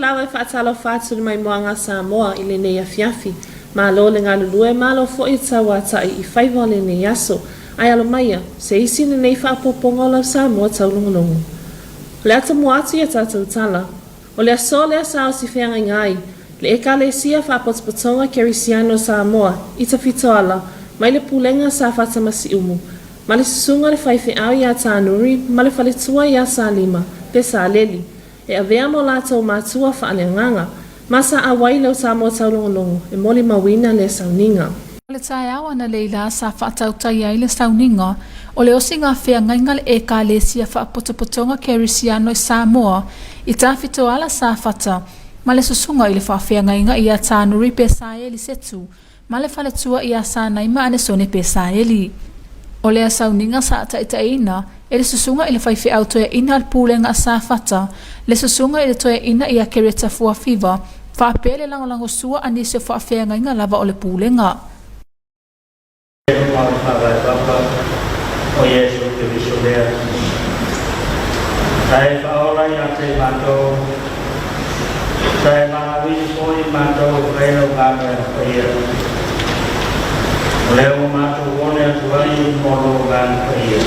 lava e faatalofa atu i le maimoaga a Samoa i lenei afiafi. Malo le galulue, malo foi le tauatai i faiva o lenei aso. Ae alo maia, se isi lenei faaopoopoga o lau Samoa taulogologo. O le atamua atu i a tatou tala, O le aso lea sa osi feagaiga ai le Ekalesia Faapotopotoga Kerisiano o Samoa i Tafitoala mai le Pulega sa Fatamasiumu ma le Susuga le Faifeau ia Tānuri ma le Faletua ia Salima pe Saleli e avea mo latou matua faaleagaga ma sa auai lau Samoa Taulogologo e molimauina lea sauniga. O le taeao analeila sa faatautai ai le sauniga o le osiga feagaiga le Ekalesia Faapotopotoga Kerisiano i Samoa i Tafitoala Safata ma le susuga i le faafeagaiga ia Tanuri Pesaeli Setu ma le faletua ia Sanaima Anesone Pesaeli. O lea sauniga sa taitaiina e le susuga i le faifeau toeaina a le Pulega a Safata, le susuga i le toeaina ia Kereta Fuafiva, faapea le lagolagosua a nisi o faafeagaiga lava o le Pulega. I luga o le Faavae Papa o Iesu Keriso lea, sa e faaola ia te matou, sa e valaauina foi matou e fai lau galuega paia. O lea ua matou one atu ai mo lou Agaga Paia,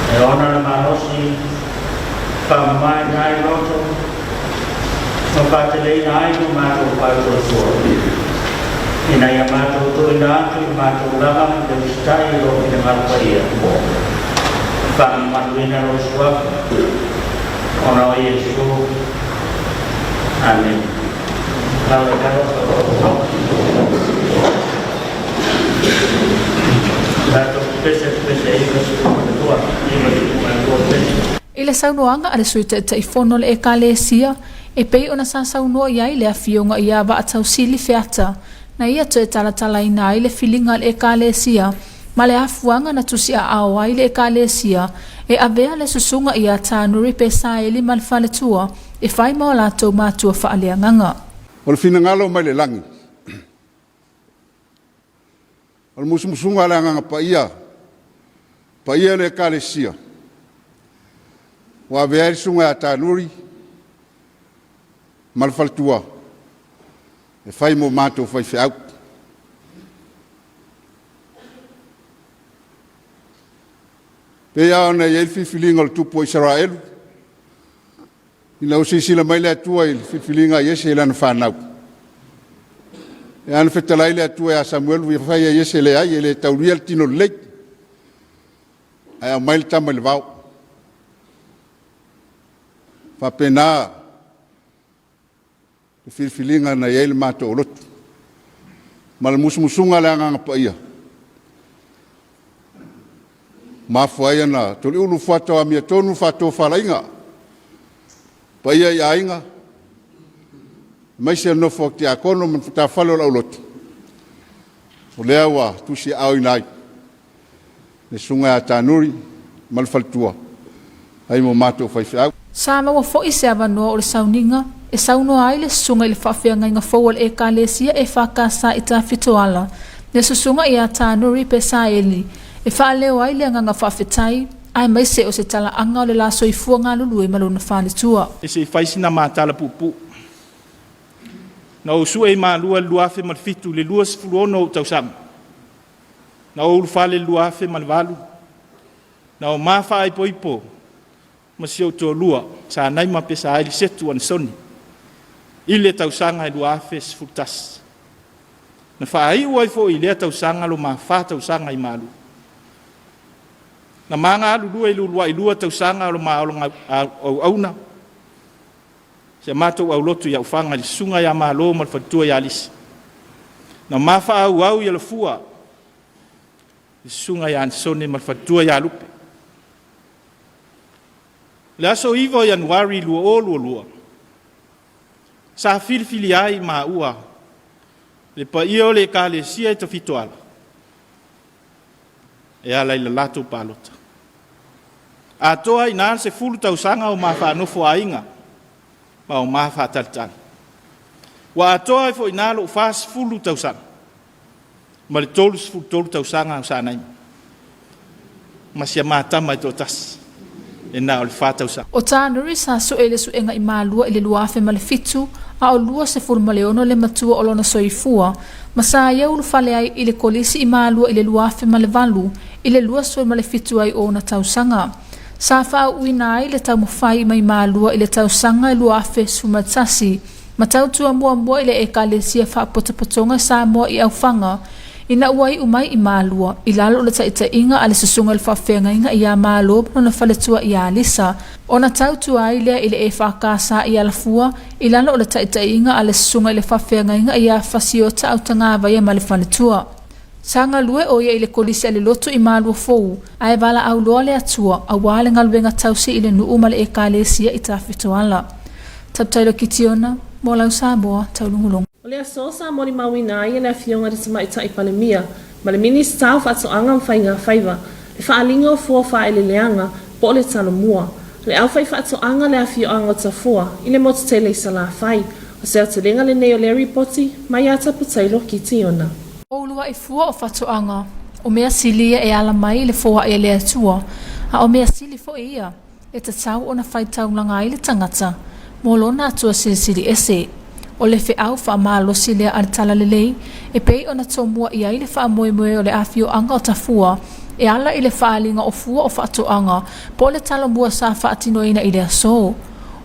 e ona le malosi, faamamaina ai loto, ma faateleina ai lo matou faatuatua, ina ia matou tuuina atu i matou lava i le usitai i lou finagalo paia, e faamamaluina lou Suafa, ona o Iesu. Amene. I le saunoaga a le Sui Taitaifono o le Ekalesia, e pei ona sa saunoa i ai le Afioga ia Vaatausili Feata, na ia toe talatalaina ai le filiga a le Ekalesia ma le afuaga na tusiaao ai le Ekalesia e avea le susuga ia Tanuri Pesaeli ma le faletua e fai ma o latou matua faaleagaga. O le finagalo mai le lagi, o le musumusuga a le Agaga Paia, paia o le Ekalesia, ua avea ai le Susuga ia Tanuri ma le faletua e fai mo matou faifeau. Pei lava ona i ai le filifiliga o le tupu o Isaraelu, ina ua silasila mai le Atua i le filifiliga a Iese i lana fanau. E ana fetalai le Atua ia Samuelu, ia fai a Iese leai, e le taulia le tino lelei, ae aumai le tama i le vao. Faapena le filifiliga na i ai le matou lotu ma le musumusuga a le Agaga Paia, mafua ai ona toliulu fuata o amiotonu faatofalaiga paia i aiga, aemaise le nofo a tiakono ma le matafale o lau lotu, o lea ua tusiaaoina ai le susuga ia Tanuri ma le faletua ai mo matou faifeau. Sa maua foi se avanoa o le sauniga e saunoa ai le susuga i le faafeagaiga fou a le Ekalesia EFKS i Tafitoala, le susuga ia Tanuri Pesaeli, e faaleo ai le agaga faafetai aemaise o se talaaga o le la soifua galulue ma lona faletua. Se i fai sina matala puupuu. Na ou sue i Malua i le 2007 i le 26 o ou tausaga. Na ou ulufale i le 2008, na o ma faaipoipo ma si ou toalua sa Naima Pesaeli Setu Anesone i le tausaga e 2011. Na faaiu ai foi i lea tausaga lo ma fa tausaga i Malua. Na ma galulue i le uluai lua tausaga o lo ma olaga auauna, si a matou aulotu i Aufaga i le susuga ia Malo ma le faletua ia Lisi. Na ma faaauau i Alafua le susuga ia Anesone ma le faletua ia Lupe. Le aso 9 o Ianuari 2022, sa filifilia ai maua le paia o le Ekalesia e Tafitoala e ala i le latou palota. Atoa ai i ina le 10 tausaga o ma faanofo aiga ma o ma faatalitali. Ua atoa ai foi i ina lou 40 tausaga ma le 33 tausaga o Sanaima ma si a ma tama e toatasi. e na o le 4 tausaga. O Tanuri sa sue i le suega i Malua i le 2007, a o 26 le matua o lona soifua, ma sa ia ulufale ai i le Kolisi i Malua i le 2008, i le 27 ai o ona tausaga. Sa faauuina ai le taumafai mai Malua i le tausaga e 2011, ma tautua muamua i le Ekalesia Faapotopotoga Samoa i Aufaga, ina ua iu mai i Malua, i lalo o le taitaiga a le Susuga i le Faafeagaiga ia Malo ma lona faletua ia Alisa, ona tautua ai lea i le EFKS i Alafua, i lalo o le taitaiga a le Susuga i le Faafeagaiga ia Fasiota Autagavaia ma le faletua. Sa galue ʻo ia i le Kolisi a le Lotu i Malua Fou, ae valaau loa le Atua auā le galuega tausi i le nuu ma le Ekalesia i Tafitoala. Tautailo Kitiona, mo lau Samoa taulogologo. O le aso sa molimauina ai e le Afioga i le Tamaitai Palemia ma le Minisita o Faatoaga ma Faiga Faiva le faaaliga o fua faaeleleaga po o le Talomua, le aufaifaatoaga le afioaga o Tafua i le motu tele i Salafai. O se aotelega lenei o lea ripoti mai ia Taputailo Kitiona. O uluaʻi fua o fatoaga, o mea sili ia e ala mai i le foaʻi a le Atua, a o mea sili foi ia e tatau ona faitaulaga ai le tagata mo lona Atua Silisili Ese. O le feau faamalosi lea a le Talalelei e pei ona tomua i ai le faamoemoe o le afioaga o Tafua e ala i le faaaliga o fua o faatoaga po o le Talomua sa faatinoina i le aso.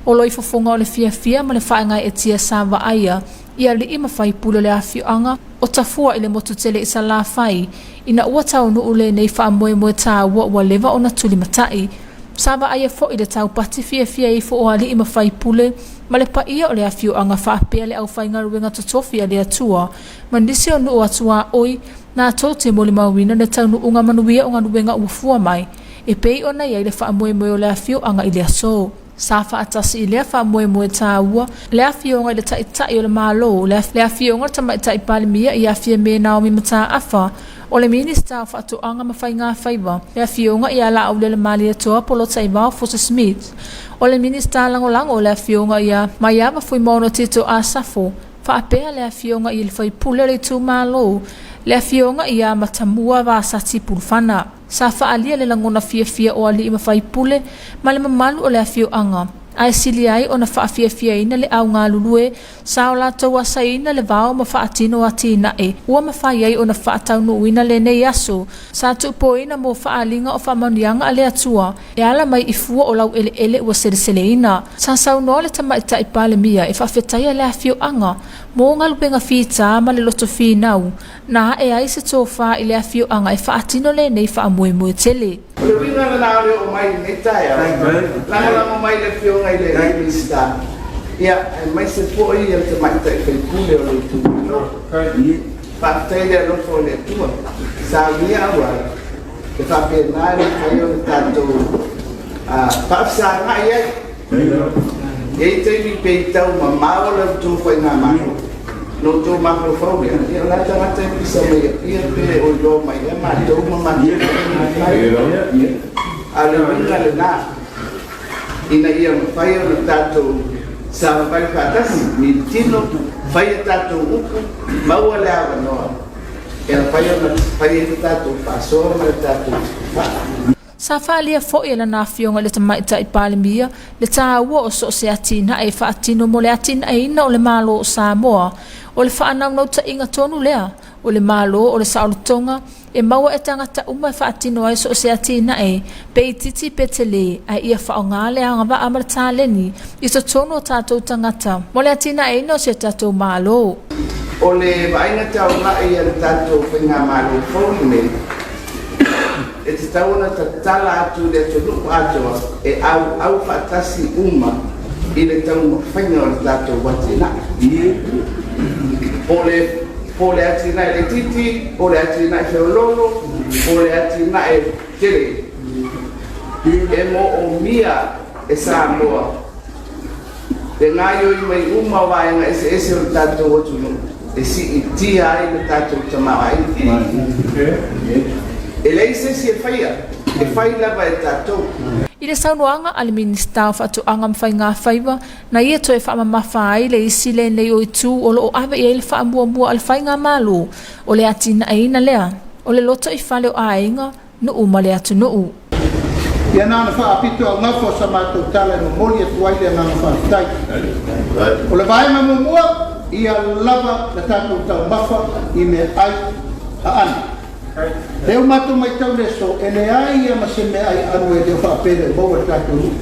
O loifofoga o le fiafia ma le faegaeetia sa vaaia i alii ma faipule o le afioaga o Tafua i le motu tele i Salafai ina ua taunuu lenei faamoemoe taua ua leva ona tulimataʻi. Sa vaaia foi le taupati fiafia ifo o alii ma faipule ma le paia o le afioaga faapea le aufaigaluega totofi a le Atua ma nisi o nuu atuaoi latou te molimauina le taunuuga manuia o galuega ua fua mai e pei ona i ai le faamoemoe o le afioaga i le aso. Sa faatasi i lea faamoemoe taua le Afioga i le Taitai o le Malo, le Afioga i le Tamaitai Palemia ia Fiame Naomi Mataafa, o le Minisita o Faatoaga ma Faiga Faiva, le Afioga ia Laaulelemalietoa Polataivao Fosi Smith, o le Minisita Lagolago le Afioga ia Maiava Fuimaono Tito Asafo, faapea le Afioga i le Faipule o le Itumalo, le Afioga ia Matamua Vasati Pulufana. Sa faaalia le lagona fiafia o alii ma faipule ma le mamalu o le afioaga, ae sili ai ona faafiafiaina le au galulue sa o latou asaina le vao ma faatino atinae ua mafai ai ona faataunuuina lenei aso sa tuupoina mo faaaliga o faamanuiaga a le Atua e ala mai i fua o laueleele ua seleseleina. Sa saunoa le Tamaitai Palemia e faafetaia le afioaga mo galuega fita ma le loto finau Na ae ai se tofa i le afioaga e faatino lenei faamoemoe tele. O le uiga lena o le oo mai i lenei taeao, lagolago mai le Afioga i le Minisita, ia, aemaise foi le Tamaitai Faipule o le itumalo. Faafetai i le alofa o le Atua, saunia auala, e faapena e mafai ona tatou faafesagai ai. E i ai taimi pe i tau mamao la outou faigamalo, na outou mafaufau lea, ia o la tagata e pisa mai Apia pe o iloa mai ea matou ma matou fai. A o le uiga lena, ina ia mafai ona tatou savavali faatasi, militino, fai a tatou upu, maua le avanoa e mafai ona fai ai le tatou faasoa ma le tatou faa. Sa faaalia foi e lana Afioga i le Tamaitai Palemia le taua o so o se atinae e faatino mo le atinaeina o le Malo o Samoa. O le faanaunautaiga tonu lea o le Malo o le saolotoga e maua e tagata uma e faatino ai so o se atinae, pe itiiti pe tele, ae ia faaaoga le agavaa ma le taleni i totonu o tatou tagata mo le atinaeina o si o tatou Malo. O le vaaiga taulai a le tatou Faigamalo fou lenei, E tatau ona tatala atu i le atunuu atoa e auau faatasi uma i le taumafaiga o le tatou atinae. Po le po le atinae laitiiti, po le atinae feoloolo, po le atinae tele. E moomia e Samoa le gaoioi mai uma o vaega eseese o le tatou atunuu e siitia ai le tatou tamaoaiga. E leai se isi e faia, e fai lava e tatou. I le saunoaga a le Minisita o Faatoaga ma Faiga Faiva, na ia toe faamamafa ai le isi lenei o itu o lo o ave i ai le faamuamua a le Faigamalo, o le atinaeina lea o le lotoifale o aiga, nuu ma le atunuu. Ia na ona faapito augafa o sa matou tala e momoli atu ai le agaga faafetai. O le vaega muamua, ia lava le tatou taumafa i meaai aano. Lea ua matou matau i le aso, e leai lava ma se meaai aano e le o faapea e le o maua i le tatou nuu.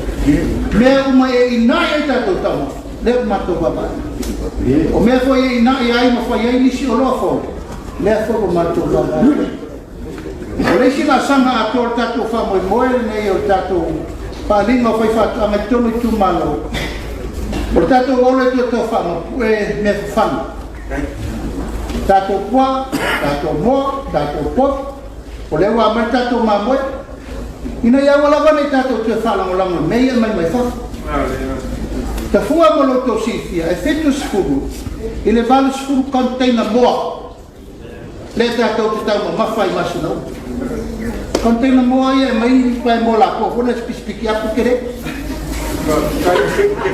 Mea uma e inai ai tatou taumafa, lea ua matou vaavaai. O mea foi e inai ai ma fai ai nisi oloa fou, lea foi ua matou vaavaai. O le isi laasaga atoa o le tatou faamoemoe lenei o le tatou faaaliga o faifaatoaga i totonu o itumalo, o le tatou ola e toe tau faamapue mea fafaga, tatou puaa, tatou moa, tatou povi, o lea ua aumai le tatou mamoe, ina ia aua lava ne i tatou toe faalagolago i mea ia e aumai mai fafo. Tafua mo lo outou silafia, e 70 i le 80 container moa lea tatou te taumamafa i masina uma. Container moa ia e mai pae moa lapoa foi lea spisipiki apu tele.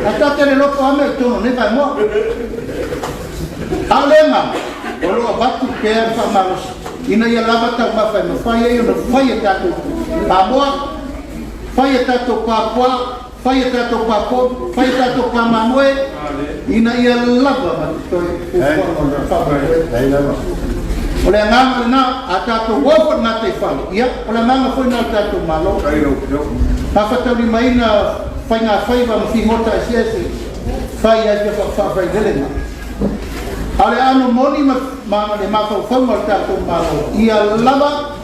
A ta te le lopo ame i totonu o nei pae moa. A o le agaga, o lo o avatu pea le faamalosi ina ia lava taumafa e mafai ai ona fai e tatou pamoa, fai e tatou papuaa, Fai e tatou pā povi, fai e tatou pā mamoe, ina ia lava ma totoe fuafuaga o le faamoemoe. O le agaga lena, a tatou o foi i le gataifale, ia, o le agaga foi lena o le tatou Malo. Gafataulimaina faigafaiva ma figota eseese, fai ai pepa faafailelega. A o le aano moni ma, ma le mafaufauga o le tatou Malo, ia lava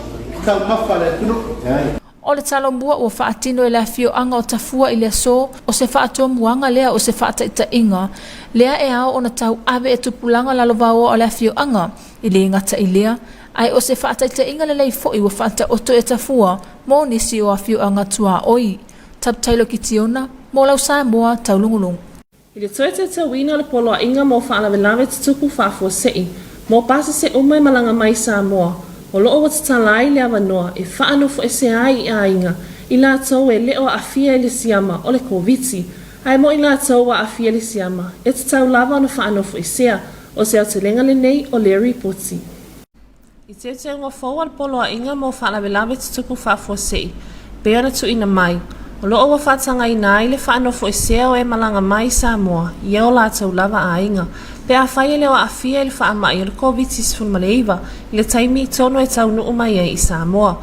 taumafa le atunuu. O le Talomua ua faatino e le afioaga o Tafua i le aso, o se faatomuaga lea o se faataitaiga lea e ao ona tauave e tupulaga lalovaoa o le afioaga. E le gata i lea, ae o se faataitaiga lelei foi ua faataoto e Tafua mo nisi o afioaga tuaoi. Tautailo Kitiona, mo lau Samoa taulogologo. I le toe teuteuina o le Poloaiga mo Faalavelave Tutupu Faafuasei mo pasese uma e malaga mai i Samoa, o lo o ua tatala ai le avanoa e faanofoesea ai i aiga i latou e le o aafia i le siama o le Koviti, ae mo i latou ua aafia i le siama, e tatau lava ona faanofoesea. O se aotelega lenei o lea ripoti. I teuteuga fou a le Poloaiga mo Faalavelave Tutupu Faafuasei, pei ona tuuina mai, o lo o ua faatagaina ai le faanofoesea o e malaga mai i Samoa i o latou lava aiga, pe afai e le o aafia i le faamai o le Koviti-19 i le taimi tonu e taunuu mai ai i Samoa.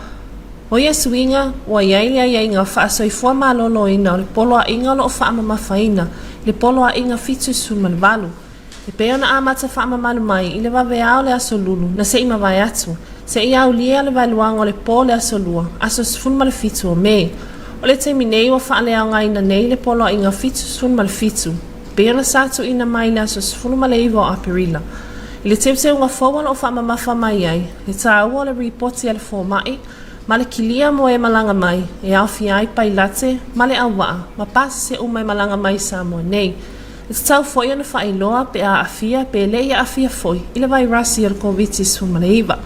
O ia suiga, ua i ai le aiaiga faasoifua maloloina o le Poloaiga o lo o faamamafaina le Poloaiga 78, E pei ona amata faamamalu mai i le vaveao o le Aso Lulu na se i mavae atu, seia aulia le vaeluaga o le po o le Aso Lua, aso 17 o Me. O le taimi nei ua faaleaogaina nei le Poloaiga 77, e pei ona sa tuuina mai i le aso 19 o Aperila. I le teuteuga fou o lo o faamamafa mai ai le taua o le ripoti a le fomai ma le kilia mo e malaga mai e aofia ai pailate ma le auvaa ma pasese uma e malaga mai i Samoa nei. E tatau foi ona faailoa pe a aafia pe le i aafia foi i le vairasi o le Koviti-19.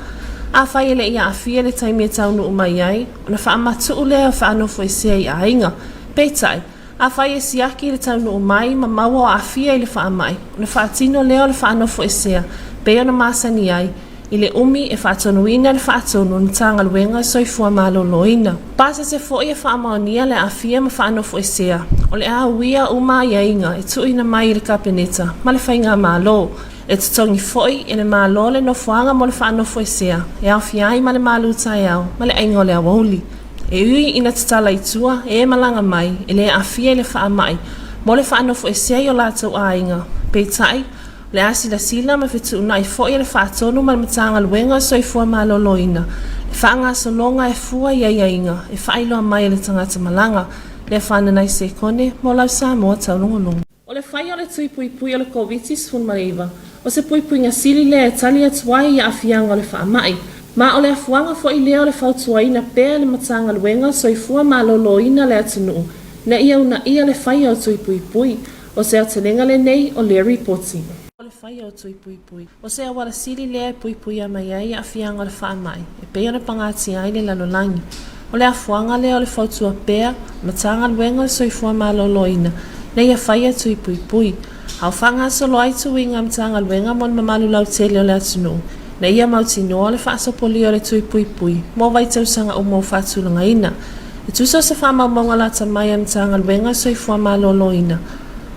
Afai e le i aafia i le taimi e taunuu mai ai, ona faamatuu lea o faanofoesea i aiga. Peitai, afai e siaki i le taunuu mai ma maua o aafia i le faamai, ona faatino lea o le faanofoesea pei ona masani ai, i le umi e faatonuina le faatonu o le Matagaluega o Soifua Maloloina. Pasese foi e faamaonia le aafia ma faanofoesea, o le a uia uma aiaiga e tuuina mai i le Kapeneta ma le Faigamalo. E totogi foi e le Malo le nofoaga mo le faanofoesea e aofia ai ma le malu taeao ma le aiga o le aoauli. E ui ina tatala i tua e e malaga mai e le aafia i le faamai mo le faanofoesea i o latou aiga, peitai, O le a silasila ma fetuunai foi e le Faatonu ma le Matagaluega o le Soifua Maloloina le faagasologa e fua i aiaiga e faailoa mai e le tagata malaga, lea Fananai Sekone mo lau Samoa taulogologo. O le faia o le tui puipui o le Koviti-19, o se puipuiga sili lea e tali atu ai i aafiaga o le faamai, ma o le afuaga foi lea o le fautuaina pea e le Matagaluega o Soifua Maloloina le atunuu ina ia uunaia le faia o tui puipui. O se aotelega lenei o lea ripoti. O le faia o tui puipui. O se auala sili lea e puipuia mai ai aafiaga o le faamai e pei ona pagatia ai le lalolagi. O le afuaga lea o le fautua pea Matagaluega o le Soifua Maloloina ina ia faia tui puipui. A o faagasolo ai tuiga a Matagaluega mo le mamalu lautele o le atunuu ina ia mautinoa le faasopolia o le tui puipui mo vaitausaga uma ua faatulagaina. E tusa o se faamaumauga lata mai a Matagaluega o Soifua Maloloina, o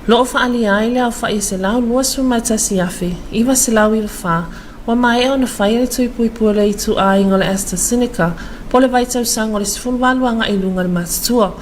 lo o faaalia ai le aofai e 121,994 ua maea ona faia le tui puipui o le ituaiga o le AstraZeneca po o le vaitausaga o le 18 agai i luga i le matutua.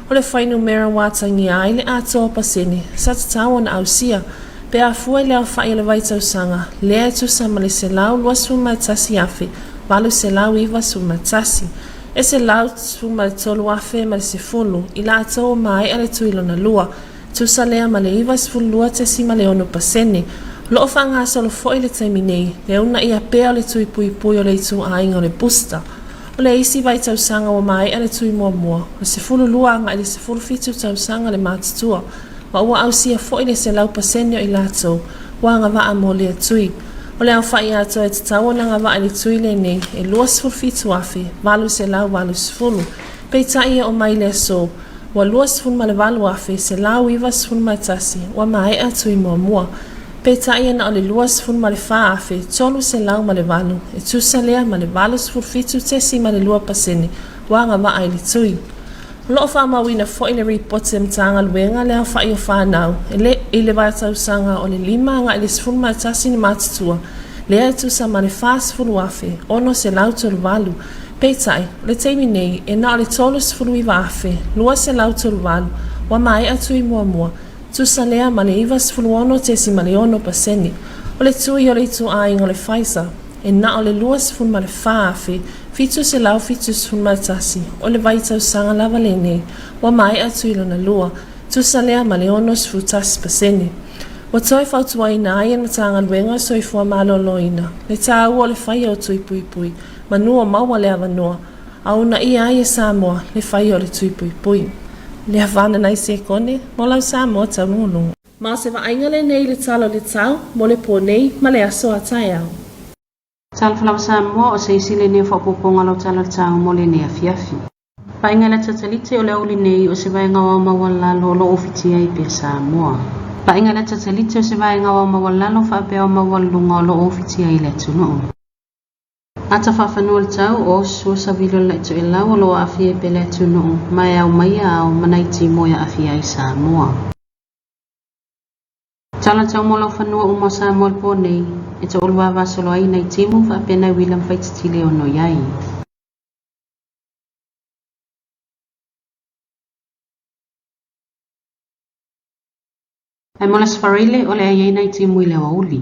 O le fuainumera ua atagia ai le atoa o pasene sa tatau ona ausia pe a fua i le aofai o le vaitausaga lea e tusa ma le 121,891. E 113,010 i latou ua maea le tui lona lua, tusa lea ma le 92.6%. O lo o faagasolo foi i le taimi nei le uunaia pea o le tui puipui o le ituaiga o le booster. O le isi vaitausaga ua maea le tui muamua, o le 12 agai i le 17 tausaga le matutua, ma ua ausia foi le 100% o i latou ua agavaa mo lea tui. O le aofai atoa e tatau ona agavaa i le tui lenei e 27,880, peitai e oo mai i le aso, ua 28,191 ua maea tui muamua. Peitai e na o le 24,308, e tusa lea ma le 87.2% ua agavaa i le tui. O lo o faamauina foi le ripoti a Matagaluega le aofai o fanau e le i le vaatausaga o le 5 agai i le 11 ni matutua, lea e tusa ma le 40,638. Peitai, o le taimi nei, e na o le 39,238 ua maea tui muamua, tusa lea ma le 96.6%. O le tui o le ituaiga o le Pfizer, e na o le 24,771 o le vaitausaga lava lenei ua maea tui lona lua, tusa lea ma le 61%. Ua toe fautuaina ai e le Matagaluega o Soifua Maloloina le taua o le faia o tui puipui manu o maua le avanoa a uunaia ai e Samoa le faia o le tui puipui. Leavana nai sekone mo lau Samoa taulugulugu. Ma o se vaaiga lenei i le tala o le tau mo le po nei ma le aso a taeao. Talofa lava Samoa, o se isi lenei o faaopoopoga o lau tala o le tau mo lenei afiafi. Paaiga le Atalite o le aoauli nei o se vaega aoao maualalo o lo o ofitia ai pea Samoa. Paaiga le Atalite o se vaega aoao maualalo faapea aoao maualuluga o lo o ofitia ai le atunuu. Ata faafanua le tau o sua savili o le laitoelau o lo o aafia ai pea le atunuu ma e ao mai ia ao ma nai timo e aafia ai Samoa. Tala tau mo lau fanua uma o Samoa i le po nei, e toʻolu vavasolo ai nai timu faapea nai uila ma faititile e ono i ai. Ae mo le Aso Faraile, o le a i ai nai timu i le aoauli.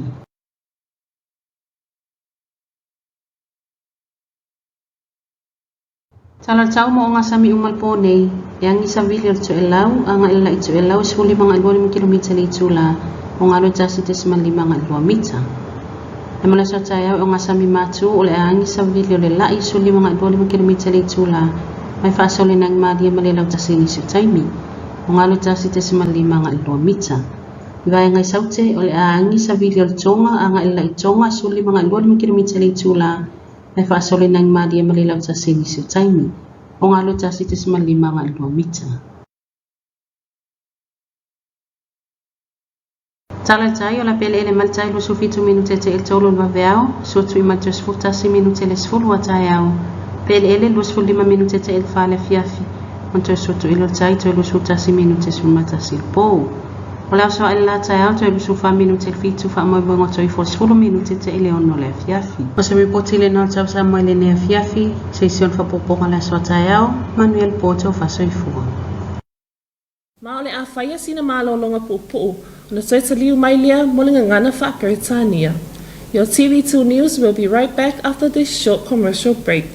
Tala tau mo ogasami uma le po nei, e agi savili o le toelau, agai le laʻi toelau e 15.25 kilomita le itula, o 81.5 mita. Ae mo le aso a taeao e ogasami matu o le a agi savili o le laʻi 15.25 kilomita le itula, ma e faasolo i nagi malie ma le lautasi i nisi o taimi, o 81.5 mita. I vaega i Saute, o le a agi savili o le Tonga agai le laʻi Tonga 15.25 kilomita le itula, ma e faasolo i nagi malie ma le lautasi i nisi o taimi, o 81.5 mita. Tala i tai, o la peleele ma le tai 27 minute te i le tolu o le vaveao, sua tui ma le toe 11 minute le 10 a taeao, peleele 25 minute te i le fa le afiafi, ma toe sua tui lo le tai toe 21 minute 11 i le po. O le aso ae le la taeao toe 24 minute i le fitu faamoemoega o toe ifo le 10 minute te i le ono le afiafi. O se ripoti lena o le tau Samoa i lenei afiafi, se isi o le faaopoopoga le aso a taeao, manuia le po tou faasoifua. Ma o le a faia sina malologa puupuu ona toe taliu mai lea mo le gagana faa-Peretania. Your TV2 News will be right back after this short commercial break.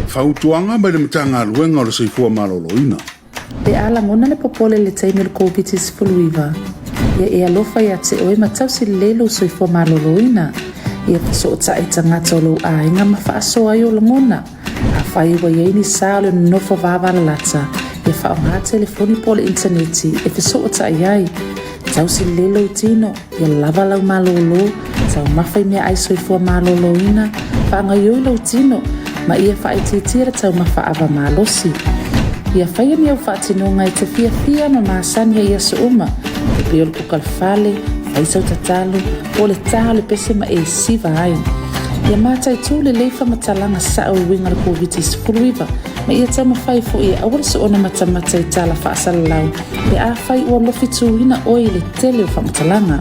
Fautuaga mai le Matagaluega o le Soifua Maloloina. Pe a lagona le popole i le taimi o le Koviti-19, Ia e alofa iā te oe ma tausi lelei lou soifua maloloina. Ia fesootai i tagata o lou aiga ma faasoa ai ou lagona. Afai ua i ai ni sa o le nonofo vavalalata, ia faaaoga telefoni po o le initaneti e fesootai ai. Tausi lelei lou tino, ia lava lau malōlō, taumafa i meaai soifua malōlōina, faagaoioi lou tino, ma ia faaitiitia le taumafa ava malosi. Ia faia ni au faatinoga e te fiafia ma masani ai i aso uma, e pei o le kuka le fale, fai sau tatalo, po o le tā o le pese ma e siva ai. Ia mataitū lelei faamatalaga sa'o e uiga le Koviti-19 ma ia taumafai fo'i e aua le soona matamata i tala faasalalau pe afai ua lofituina oe i le tele o faamatalaga.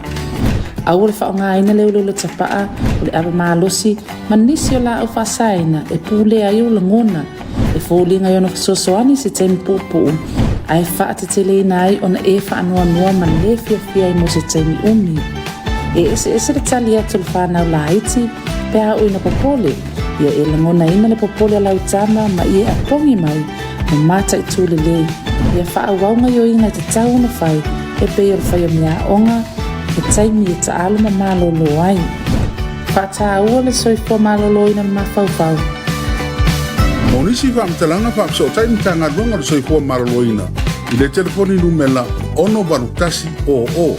Aua le faaaogaina le uleule tapa'a, o le ava malosi, ma nisi o laau faasaina e pulea ai ou lagona, e foliga i ona fesoasoani i se taimi puupuu, ae faateteleina ai ona e faanoanoa ma lē fiafia ai mo se taimi umi. E eseese le tali atu a le fanau laiti pe a oo ina popole, ia e lagonaina le popole a lau tama ma ia e apogi mai ma mataitū lelei, ia faaauau gaoioiga e tatau ona fai e pei o le fai o meaaoga, he taimi e taalo ma malōlō ai. Faataua le soifua malōlōina o le mafaufau. Mo nisi faamatalaga faafesootai Matagaluega o le Soifua Maloloina i le telefoni numela 681 00.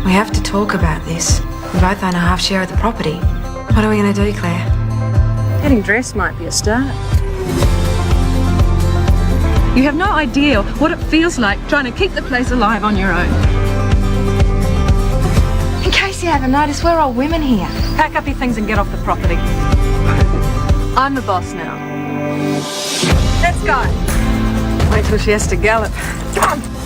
We have to talk about this. We both own a half share of the property. What are we going to do, Claire? Getting dressed might be a start. You have no idea what it feels like trying to keep the place alive on your own. In case you haven't noticed, we're all women here. Pack up your things and get off the property. I'm the boss now. Let's go. Wait till she has to gallop. Come on.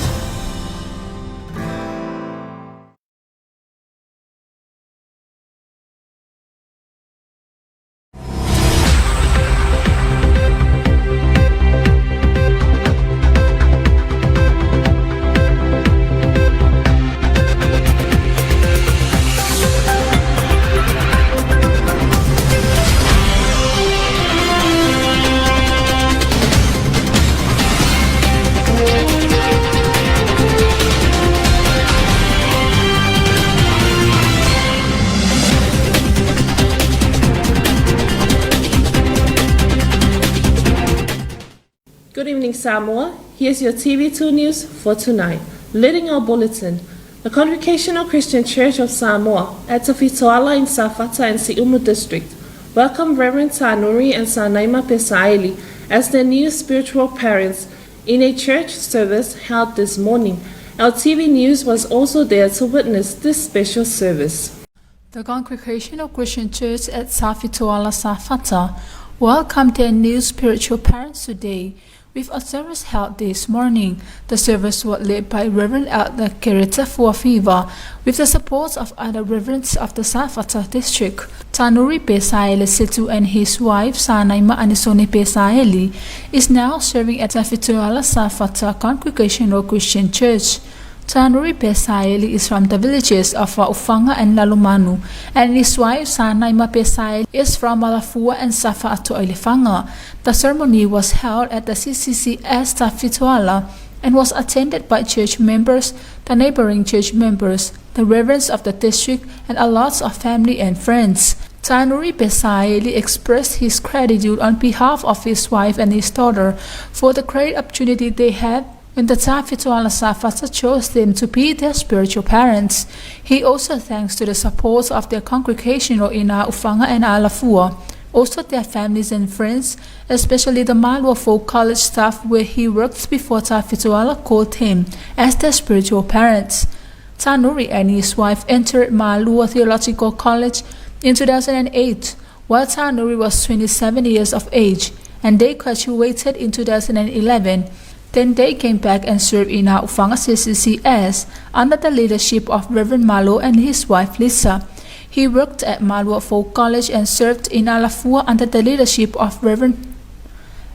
Good evening, Samoa. Here's your TV2 news for tonight. Leading our bulletin, the Congregational Christian Church of Samoa at Tafitoala in Safata and Siumu District welcome Reverend Tanuri and Sanaima Pesaili as their new spiritual parents in a church service held this morning. Our TV News was also there to witness this special service. The Congregational Christian Church at Safitoala Safata welcomed their new spiritual parents today with a service held this morning. The service was led by Reverend Elder Kereta Fuafiva with the support of other reverends of the Safata district. Tanuri Pesaele Situ and his wife Sanaima Anisoni Pesaeli is now serving at Safitoala Safata Congregational Christian Church. Tanuri Pesaeli is from the villages of Ufanga and Lalomanu, and his wife Sanaima Pesaeli is from Malafua and Safa Atoilefanga. The ceremony was held at the CCCS Tafitoala and was attended by church members, the neighboring church members, the reverends of the district, and a lot of family and friends. Tanuri Pesaeli expressed his gratitude on behalf of his wife and his daughter for the great opportunity they had when the Tafitoala Safata chose them to be their spiritual parents. He also thanks to the support of their congregational in Ufanga and Alafua, also their families and friends, especially the Malua Folk College staff where he worked before Tafitoala called him as their spiritual parents. Tanuri and his wife entered Malua Theological College in 2008, while Tanuri was 27 years of age and they graduated in 2011. Then they came back and served in our Ofaga CCCS under the leadership of Reverend Malo and his wife Lisa. He worked at Malua Folk College and served in Alafua under the leadership of Reverend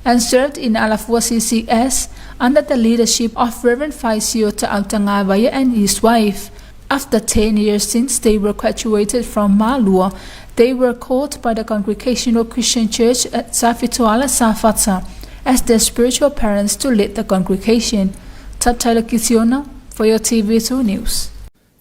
and served in Alafua CCS under the leadership of Reverend Faisio Ta'autangavaya and his wife. After 10 years since they were graduated from Malua, they were called by the Congregational Christian Church at Safitoala Safata as their spiritual parents to lead the congregation. Tatala Kisiona for your TV2 News.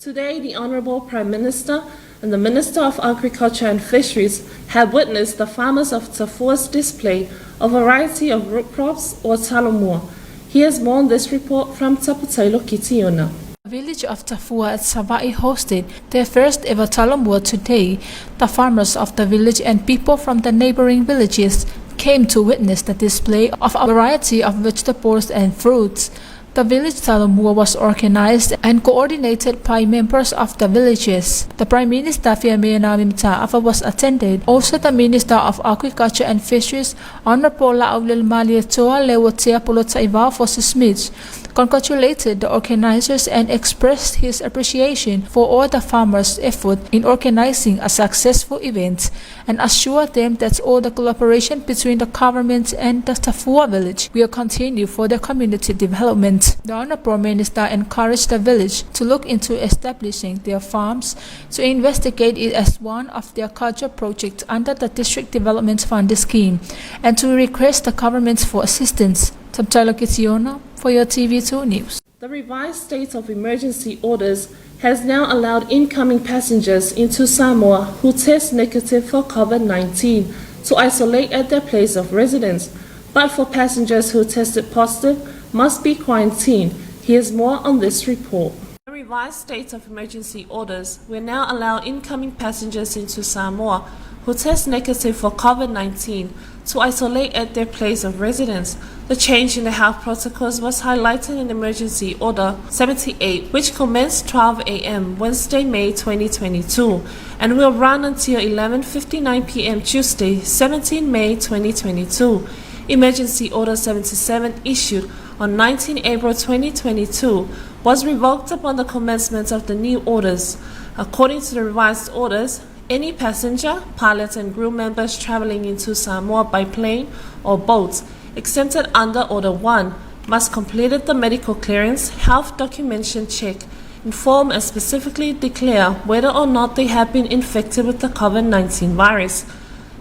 Today, the Honorable Prime Minister and the Minister of Agriculture and Fisheries have witnessed the farmers of Tafua's display a variety of root crops or talomua. Here's more on this report from Taputailo Kitiona. The village of Tafua at Savai hosted their first ever Talomua today. The farmers of the village and people from the neighboring villages came to witness the display of a variety of vegetables and fruits. The village Talomua was organized and coordinated by members of the villages. The Prime Minister Fiame Naomi was attended. Also the Minister of Agriculture and Fisheries, Honorable Laaulialemalietoa Leuatea Polataivao Fosi Smith, congratulated the organizers and expressed his appreciation for all the farmers' effort in organizing a successful event and assured them that all the collaboration between the government and the Tafua village will continue for their community development. The Honorable Minister encouraged the village to look into establishing their farms to investigate it as one of their culture projects under the District Development Fund scheme and to request the government for assistance. Tabtalo Kitiona for your TV2 News. The revised state of emergency orders has now allowed incoming passengers into Samoa who test negative for COVID-19 to isolate at their place of residence. But for passengers who tested positive, must be quarantined. Here's more on this report. The revised state of emergency orders will now allow incoming passengers into Samoa who test negative for COVID-19 to isolate at their place of residence. The change in the health protocols was highlighted in Emergency Order 78, which commenced 12 a.m. Wednesday, May 2022, and will run until 11:59 p.m. Tuesday, 17 May 2022. Emergency Order 77 issued on 19 April 2022 was revoked upon the commencement of the new orders. According to the revised orders, any passenger, pilot and crew members traveling into Samoa by plane or boat exempted under Order 1 must complete the medical clearance, health documentation check, inform and specifically declare whether or not they have been infected with the COVID-19 virus.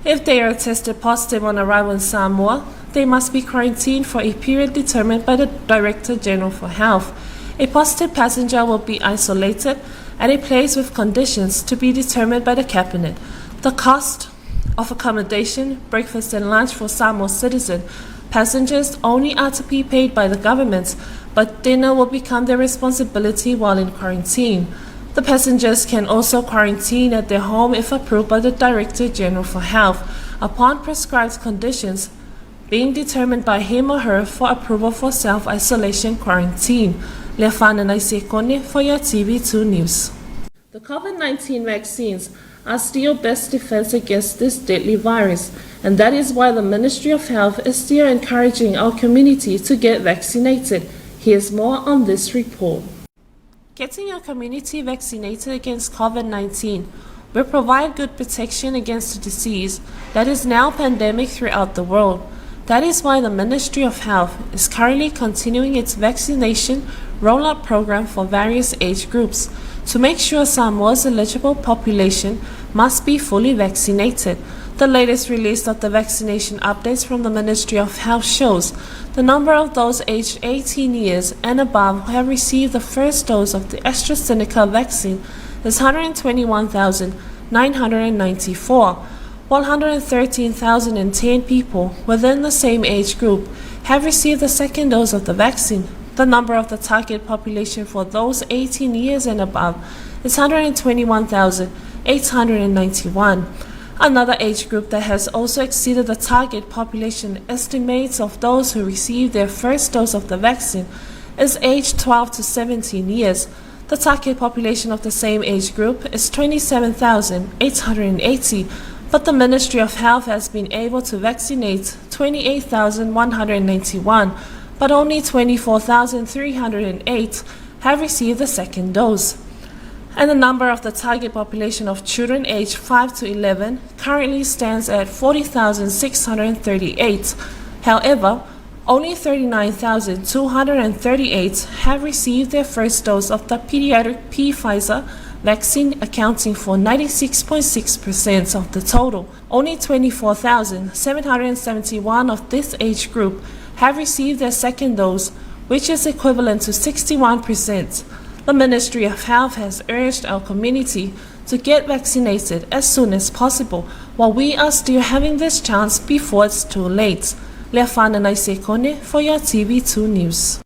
If they are tested positive on arrival in Samoa, they must be quarantined for a period determined by the Director General for Health. A positive passenger will be isolated at a place with conditions to be determined by the Cabinet. The cost of accommodation, breakfast and lunch for Samoa citizen passengers only are to be paid by the government, but dinner will become their responsibility while in quarantine. The passengers can also quarantine at their home if approved by the Director General for Health upon prescribed conditions being determined by him or her for approval for self-isolation quarantine. Lefana Naisekone for your TV2 News. The COVID-19 vaccines are still best defense against this deadly virus, and that is why the Ministry of Health is still encouraging our community to get vaccinated. Here's more on this report. Getting your community vaccinated against COVID-19 will provide good protection against the disease that is now pandemic throughout the world. That is why the Ministry of Health is currently continuing its vaccination rollout program for various age groups to make sure Samoa's eligible population must be fully vaccinated. The latest release of the vaccination updates from the Ministry of Health shows the number of those aged 18 years and above who have received the first dose of the AstraZeneca vaccine is 121,994, while 113,010 people within the same age group have received the second dose of the vaccine. The number of the target population for those 18 years and above is 121,891. Another age group that has also exceeded the target population estimates of those who received their first dose of the vaccine is aged 12 to 17 years. The target population of the same age group is 27,880. But the Ministry of Health has been able to vaccinate 28,191, but only 24,308 have received the second dose. And the number of the target population of children aged 5 to 11 currently stands at 40,638. However, only 39,238 have received their first dose of the pediatric Pfizer vaccine, accounting for 96.6% of the total. Only 24,771 of this age group have received their second dose, which is equivalent to 61%. The Ministry of Health has urged our community to get vaccinated as soon as possible while we are still having this chance before it's too late. Leafana Naisekone for your TV2 News.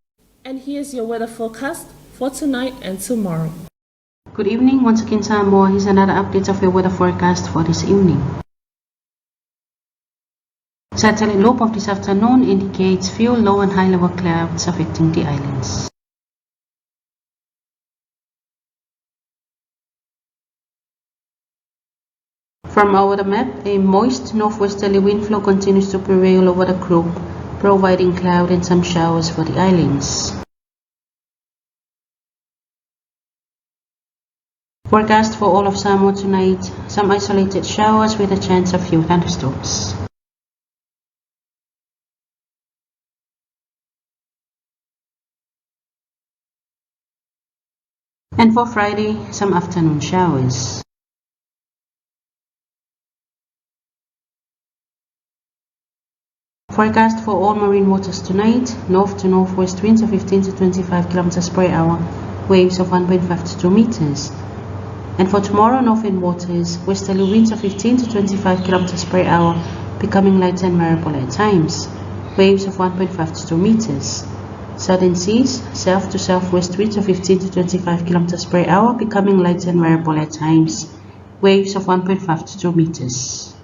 And here's your weather forecast for tonight and tomorrow. Good evening once again Samoa. Here's another update of your weather forecast for this evening. Satellite loop of this afternoon indicates few low and high level clouds affecting the islands. From our weather map, a moist northwesterly wind flow continues to prevail over the group, providing cloud and some showers for the islands. Forecast for all of Samoa tonight, some isolated showers with a chance of few thunderstorms. And for Friday, some afternoon showers. Forecast for all marine waters tonight, north to northwest winds of 15 to 25 kilometers per hour, waves of 1.5 to 2 meters. And for tomorrow, northern waters, westerly winds of 15 to 25 kilometers per hour, becoming light and variable at times, waves of 1.5 to 2 meters. Southern seas, south to southwest winds of 15 to 25 kilometers per hour, becoming light and variable at times, waves of 1.5 to 2 meters.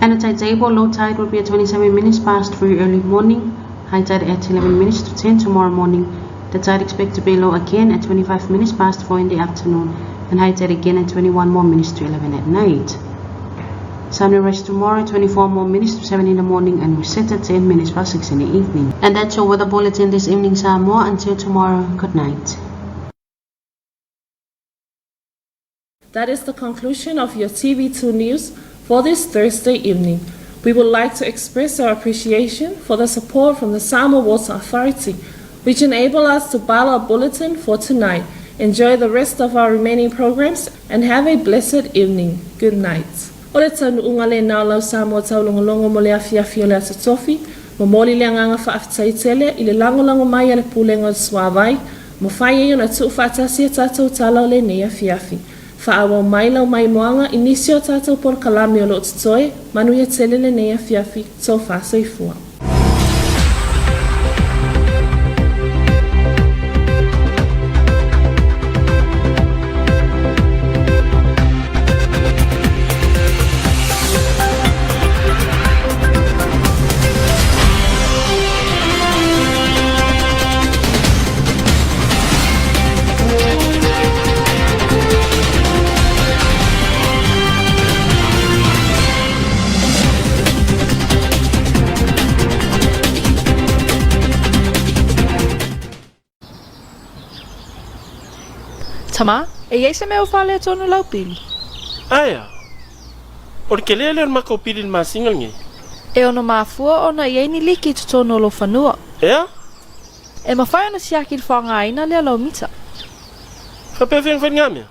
And the tide table, low tide will be at 27 minutes past 3 early morning, high tide at 11 minutes to 10 tomorrow morning. The tide expected to be low again at 25 minutes past 4 in the afternoon, and high tide again at 21 more minutes to 11 at night. Sunrise tomorrow, 24 more minutes to 7 in the morning, and we set at 10 minutes past 6 in the evening. And that's your weather bulletin this evening, Samoa. Until tomorrow, good night. That is the conclusion of your TV2 news for this Thursday evening. We would like to express our appreciation for the support from the Samoa Water Authority, which enable us to file our bulletin for tonight. Enjoy the rest of our remaining programs and have a blessed evening. Good night. O le taunuuga lena o lau Samoa taulogologo mo le afiafi o le Aso Tofi, momoli le agaga faafetai tele i le lagolago mai a le Pulega o le Suavai, mafai ai ona tuufaatasi a tatou tala o lenei afiafi. Faaauau mai lau maimoaga i nisi o tatou polokalame o lo o totoe, manuia tele lenei afiafi, tofa soifua. Tama, e i ai se mea o faaletonu lau pili? Aea. O le kelē lea o le makou pili i le masina lenei. E ono mafua ona i ai ni liki i totonu o lou fanua. Ea? E mafai ona siaki le faaaogaina lea o lau mita. Faapea fea ona fai lena mea?